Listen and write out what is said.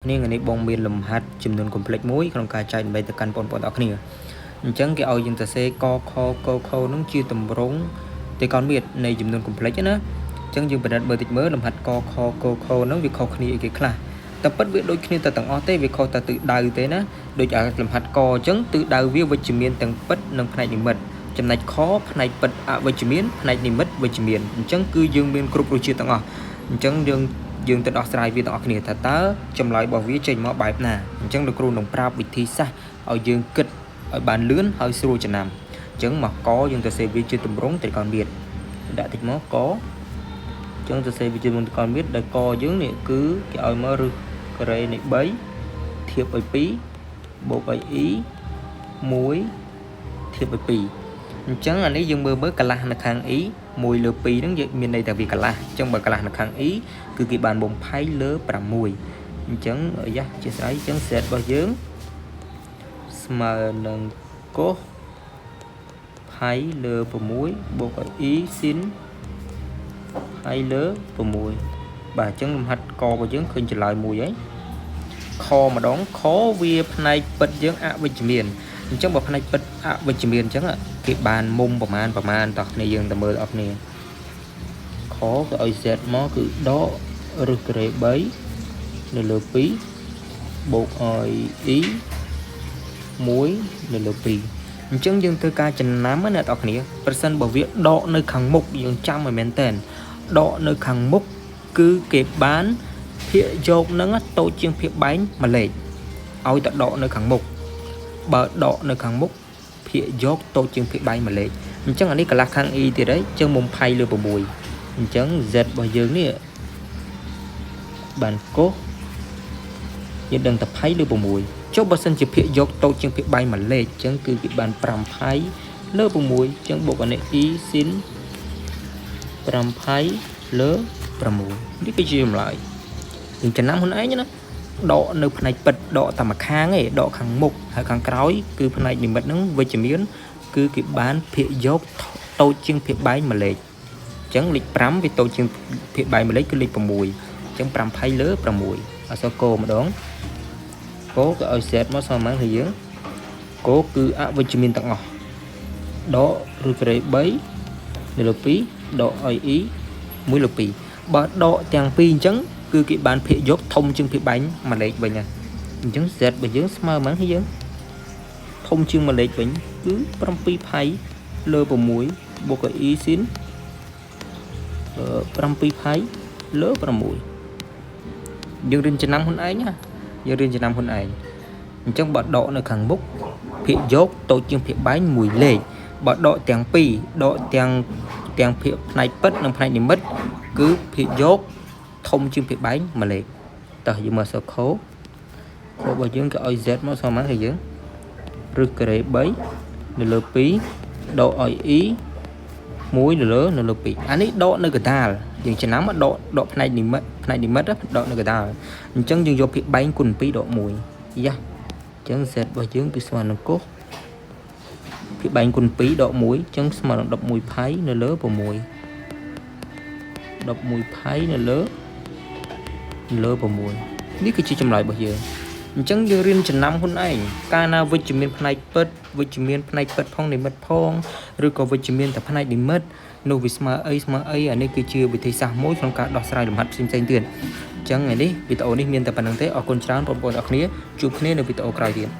នេះថ្ងៃនេះបងមានលំហាត់ចំនួន complex មួយក្នុងការចែករំលែកទៅកាន់បងប្អូនទាំងអស់គ្នាអញ្ចឹងគេឲ្យយើងសរសេរកខកខនឹងជាទម្រង់ត្រីកោណមាត្រនៃចំនួន complex ណាអញ្ចឹងយើងពិនិត្យមើលតិចមើលលំហាត់កខកខនឹងវាខុសគ្នាអីគេខ្លះតែពិតវាដូចគ្នាតែទាំងអស់ទេវាខុសតែទិសដៅទេណាដូចអាលំហាត់កអញ្ចឹងទិសដៅវាវិជ្ជមានទាំងពិតនិងផ្នែកនិមិត្តចំណែកខផ្នែកពិតអវិជ្ជមានផ្នែកនិមិត្តវិជ្ជមានអញ្ចឹងគឺយើងមានគ្រប់រសជាតិទាំងអស់អញ្ចឹងយើងយើងទៅដោះស្រាយវាទាំងអស់គ្នាថាតើចម្លើយរបស់វាចេញមកបែបណាអញ្ចឹងលោកគ្រូនឹងប្រាប់វិធីសាស្ត្រឲ្យយើងគិតឲ្យបានលឿនហើយស្រួលចំណាំអញ្ចឹងមកកយើងទៅសេវាជាទម្រង់ត្រីកោណមាត្រដាក់តិចមកកអញ្ចឹងទៅសេវាជាទម្រង់ត្រីកោណមាត្រដែលកយើងនេះគឺគេឲ្យមកឫសការ៉េនៃ3ធៀបឲ្យ2បូកឲ្យ e 1ធៀបឲ្យ2អញ្ចឹងអានេះយើងមើលមើលកន្លះនៅខាង e 1លើ2ហ្នឹងយើងមានន័យថាវាកន្លះអញ្ចឹងបើកន្លះនៅខាង e គឺគេបានបំផៃលើ6អញ្ចឹងយ៉ាជាស្រ័យអញ្ចឹង z របស់យើងស្មើនឹងកុសផៃលើ6បូកឲ្យ e ស៊ីនផៃលើ6បាទអញ្ចឹងលំហាត់ករបស់យើងឃើញចម្លើយមួយហើយខម្ដងខវាផ្នែកពិតយើងអវិជ្ជមានអញ្ចឹងបើផ្នែកពិតអវិជ្ជមានអញ្ចឹងគេបានមុំប្រមាណប្រមាណតោះគ្នាយើងទៅមើលអស់គ្នាខគេឲ្យ z មកគឺដកឫសការ៉េ3នៅលើ2បូកឲ្យ e 1នៅលើ2អញ្ចឹងយើងធ្វើការចំណាំណាអ្នកនរគ្នាប្រសិនបើវាដកនៅខាងមុខយើងចាំឲ្យមែនតែនដកនៅខាងមុខគឺគេបានភាគយកនឹងតូចជាងភាគបែងមួយលេខឲ្យតែដកនៅខាងមុខបើដកនៅខាងមុខភាគយកតូចជាងភាគបែងមួយលេខអញ្ចឹងអានេះកន្លះខាង e ទៀតហើយអញ្ចឹងមុំផៃលើ6អញ្ចឹង z របស់យើងនេះបានកុសយើងដឹងតែផៃលើ6ចុះបើសិនជាភាគយកតូចជាងភាគបែងមួយលេខអញ្ចឹងគឺគេបាន5ផៃលើ6អញ្ចឹងបូកអានេះ e ស៊ីន5ផៃលើ6នេះគឺជាចម្លើយយើងចំណាំខ្លួនឯងណាដកនៅផ្នែកពិតដកតែម្ខាងឯងដកខាងមុខហើយខាងក្រោយគឺផ្នែកនិមិត្តហ្នឹងវិជ្ជមានគឺគេបានភាគយកតូចជាងភាគបែងមួយលេខអញ្ចឹងលេខ5វាតូចជាងភាគបែងមួយលេខគឺលេខ6អញ្ចឹង5ផៃលើ6អក្សរកម្ដងកក៏ឲ្យ z មកសមហ្នឹងគឺយើងកគឺអវិជ្ជមានទាំងអស់ដកឫសការ៉េ3នៅលើ2ដកឲ្យ e 1លើ2បើដកទាំងពីរអញ្ចឹងគឺគេបានភាគយកធំជាងភាគបែងមួយលេខវិញហ្នឹងអញ្ចឹង z របស់យើងស្មើហ្មងយើងធំជាងមួយលេខវិញគឺ7ផៃលើ6បូកឲ្យ e ស៊ីន7ផៃលើ6យើងរៀនចំណាំខ្លួនឯងណាយើងរៀនចំណាំខ្លួនឯងអញ្ចឹងបើដកនៅខាងមុខភាគយកតូចជាងភាគបែងមួយលេខបើដកទាំងពីរដកទាំងទាំងភាគផ្នែកពិតនិងផ្នែកនិមិត្តគឺភាគយកធំជាងភាគបែងមួយលេខតោះយើងមកសខខរបស់យើងគេឲ្យ z មកសមហ្នឹងគឺយើងឫសការ៉េ3នៅលើ2ដកឲ្យ e 1នៅលើនៅលើ2អានេះដកនៅកណ្ដាលយើងចំណាំដកដកផ្នែកនិមិត្តផ្នែកនិមិត្តដកនៅកណ្ដាលអញ្ចឹងយើងយកភាគបែងគុណ2ដក1យ៉ាអញ្ចឹង z របស់យើងគឺស្មើនឹងកុសភាគបែងគុណ2ដក1អញ្ចឹងស្មើនឹង11ផៃនៅលើ6 11ផៃនៅលើលើ6នេះគឺជាចម្លើយរបស់យើងអញ្ចឹងយើងរៀនចំណាំខ្លួនឯងកាលណាវិជ្ជមានផ្នែកពិតវិជ្ជមានផ្នែកពិតផងនិមិត្តផងឬក៏វិជ្ជមានតែផ្នែកនិមិត្តនោះវាស្មើអីស្មើអីអានេះគឺជាវិធីសាស្ត្រមួយក្នុងការដោះស្រាយលំហាត់ផ្សេងៗទៀតអញ្ចឹងថ្ងៃនេះវីដេអូនេះមានតែប៉ុណ្្នឹងទេអរគុណច្រើនបងប្អូនទាំងអស់គ្នាជួបគ្នានៅវីដេអូក្រោយទៀត។